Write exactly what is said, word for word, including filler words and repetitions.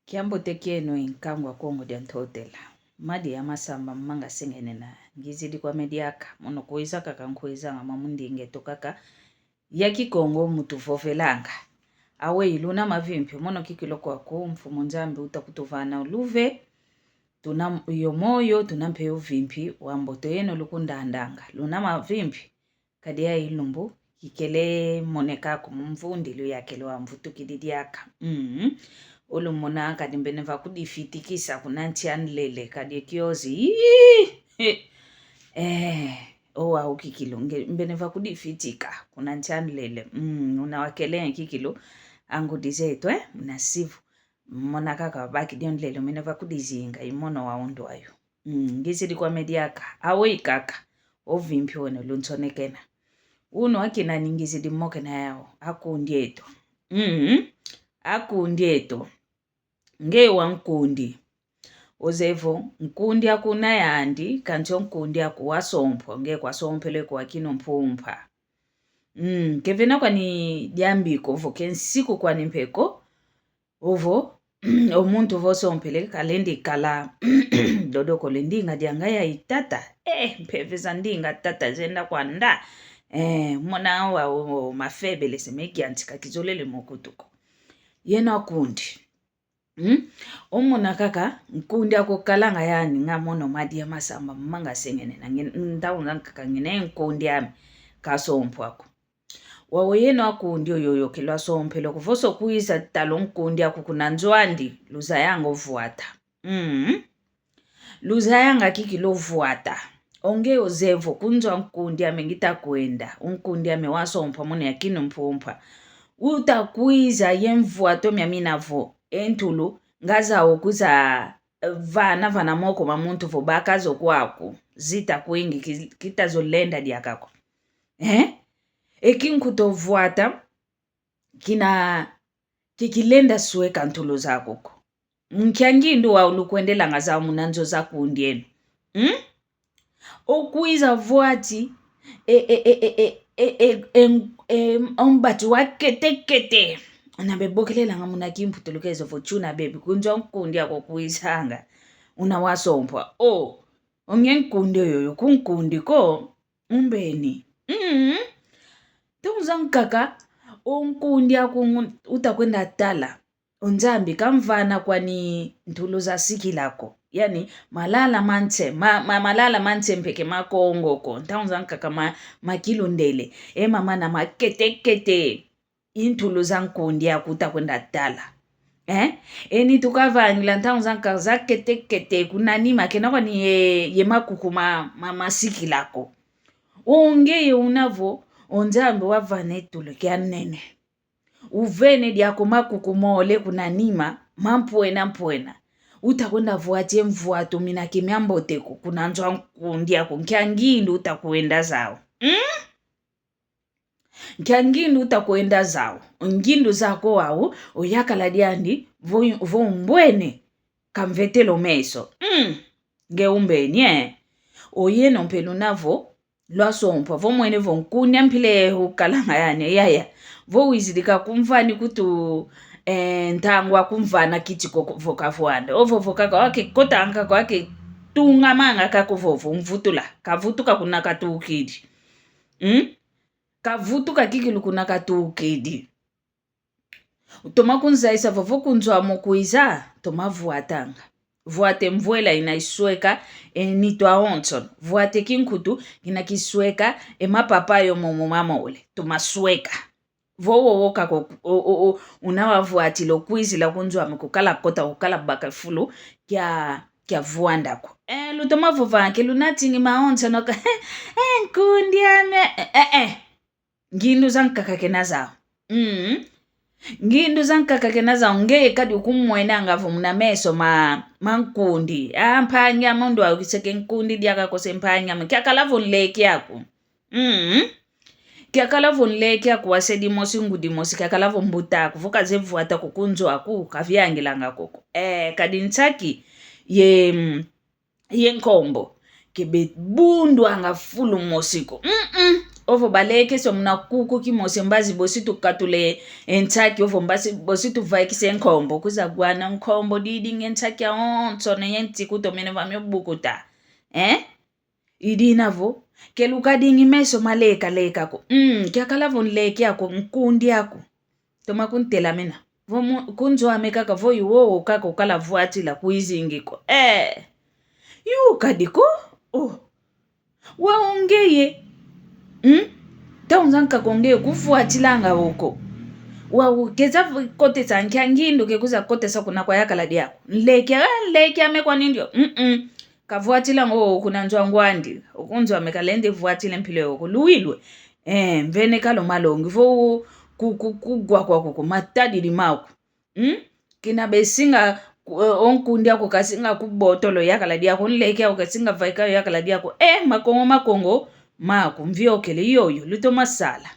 Kiambote kieno e nkangu a Kongo dia Ntotela. Madi ya masamba manga sengenena, ngizidi kwame diaka, mono kwiza kaka nkwizanga mwa mundinga eto kaka ya Kikongo mutuvovelanga. Aweyi luna mavimpi, mono kikilu kwaku, Mfumu Nzambi uta kutuvana uluve, tuna m-, yo moyo, tuna mpe yo vimpi, wa mboto yeno lukundandanga. Luna mavimpi, kadi ya ilumbu, kikele moneka ko mu mvundi luyakele wamvutukidi diaka. Mm. Ulumona kadi mbene vakudifitikisa kuna nsi a nlele, kadi e kiozi. Ii! Eh, owa ukikilu, nge-, mbene vakudifitika kuna nsi a nlele. Mm, una wakele kikilu, angudi zeto, eh, muna sivu. Mona kaka bakidi o nlele, mbene vakudizinga, i mono wa undwa yo. Mm, ngizidi kwame diaka, aweyi kaka, o vimpi weno lunsonekena. Unu akina ni ngizidi mokena yau, akundi eto. Mm, akundi eto. Nge wa nkundi. Ozevo, nkundi aku na yandi, kansi o nkundi aku wasompwa, nge kwasompele kwa kinu mpumpa. Mm, kevena kwani diambi ko, vo ke nsiku kwani mpe ko, ovo, o muntu vo osompele kalendi kala, dodokolo e ndinga dianga ya itata. Eh, mpeve za ndinga tata zenda kwanda. Eh, mona wa, o, o, mafebele se megiantika kizolele mokutuko. Yeno akundi. Hmm? Omona kaka, nkundi aku kalanga yani nga mono madi ya masamba manga sengenena. Nge-, ntaunza nkaka ngina e nkundi ame kasompwa ko. Wau yeno akundi oyoyo ke lwasompele ko, vo oso kwiza tala o nkundi aku kuna nzo andi, luzayanga o vwata. Mm. Luzayanga kikilu o vwata. O nge ozevo, ku nzo a nkundi ame ngita kwenda, o nkundi ame wasompwa mono ya kinu mpumpa. Uta kwiza ye mvwata o miamina vo, e ntulu, nga zau kwiza vana vana moko ma muntu vo baka zo kwaku, zita kwingi, ki-, kita zo lenda diaka ko. Eh? E kinkuta o vwata, kina, ki-, kilenda sweka ntulu zaku ko. Nkia ngindu wau lukwendelanga zau muna nzo za kundi eno. Hmm? O kwiza vwati, e, e, o mbati wa kete kete. Una bebokelelanga muna Kimputu lukezo vo tuna bebi, ku nzo a nkundi aku kwizanga. Una wasompwa. O, o nge nkundi oyoyo, ku nkundi ko, umbeni. Mm. Ntaunza nkaka, o nkundi aku ngu-, uta kwenda tala. O Nzambi kamvana kwani ntulu zasikila ko. Yani, malala ma nse, ma, ma, malala ma nse mpe ke ma Kongo ko. Ntaunza nkaka ma, ma kilundele. E mamana ma kete kete. I ntulu za nkundi aku uta kwenda tala. Eh? Eni tukavangila ntaunza nkaka za kete kete kuna nima kena kwani ye, ye makuku ma, ma, masikila ko. O ngeye una vo, o Nzambi wavana e tulu kia nene. Uvene diaku makuku mole kuna nima, ma mpwena mpwena. Uta kwenda vwati e mvwata mina ke miambote ko, kuna nzo a nkundi aku, nkia ngindu uta kwenda zau. Mm? Nkia ngindu uta kwenda zau. Ngindu zaku wau, oyakala diandi, vo, vo umbwene, kamvetele o meso. Mm. Nge umbeni, eh. O yeno mpe luna vo, lwasompwa, vo mwene vo nkundi a mpila ukalanga yani, yaya. Vo wizidi kakumvani kutu, eh, ntangu akumvana kiti ko vo kavwanda. Ovo vo kaka wake kotanga kaka wake tungamanga kaka vovo, mvutula. Kavutuka kuna katukidi. Mm? Kavutuka kikilu kuna katukidi. Toma kunzayisa vovo ku nzo ame kwiza, toma vwatanga. Vwata e mvwela ina isweka e nitu awonsono. Vwata e kinkutu ina kisweka e mapapa ayo momo mamole. Toma sweka. Vo wowo kaka o, o, o, una wavwatila okwizila ku nzo ame kukala kota, kukala baka fulu kia, kia vwanda ko. Eh, lutoma vova ke lunatingi mawonsono ka, eh, nkundi ame, eh, eh, eh. Ngindu zankaka kena zau. Mm. Ngindu zankaka kena zau, ngeye kadi ukumwenanga vo muna meso ma, ma nkundi. Ah, mpangi ame undwa ukiseke nkundi diaka kose mpangi ame. Kiakala vo nleke aku. Mm. Kiakala vo nleke aku, wase dimosi, ngudi mosi, kiakala vo mbuta aku, vo kaze vwata ko ku nzo aku, kaviangilanga koko. Eh, kadi nsaki, ye, mm, ye nkombo. Kebe bundwanga fulu mosi ko. Mm-mm. Ovo balekese muna kuku kimosi mbazi bosi tukatule e nsaki, ovo mbazi bosi tuvaikise nkombo. Kwiza gwana nkombo didi nge nsaki awonso ne ye ntiku tomene vamio bukuta. Eh? Idina vo, ke lukadingi meso maleka leka ko. Mm, kiakala vo nleke ako, nkundi ako. Toma kuntelamena. Vo mu-, kunzwame kaka vo iwowo kaka ukala vwatila kwizingi ko. Eh. Yukadi ko? Oh. Wau ngeye. Hmm? Taunza nkaka ngeye kuvwatilanga oko. Wau keza v-, kotesa nkia ngindu ke kwiza kotesa kuna kwa yakala diaku. Nleke, ah, nleke ame kwa nindio. Mm-mm. Kavwatilanga o kuna nzo a ngwandi. Okunzwame kalenda vwatila mpila yo ko. Luilwe. Eh, mvene kalo malongi. Vo ku-, ku-, kugwa kwaku ko matadidi maku. Hmm? Kina besinga ku-, eh, o nkundi aku kasinga kubotolo yakala diaku, nleke aku kasinga vaika yakala diaku. Eh, makongo, makongo, maku, mviokele yoyo, lutoma sala.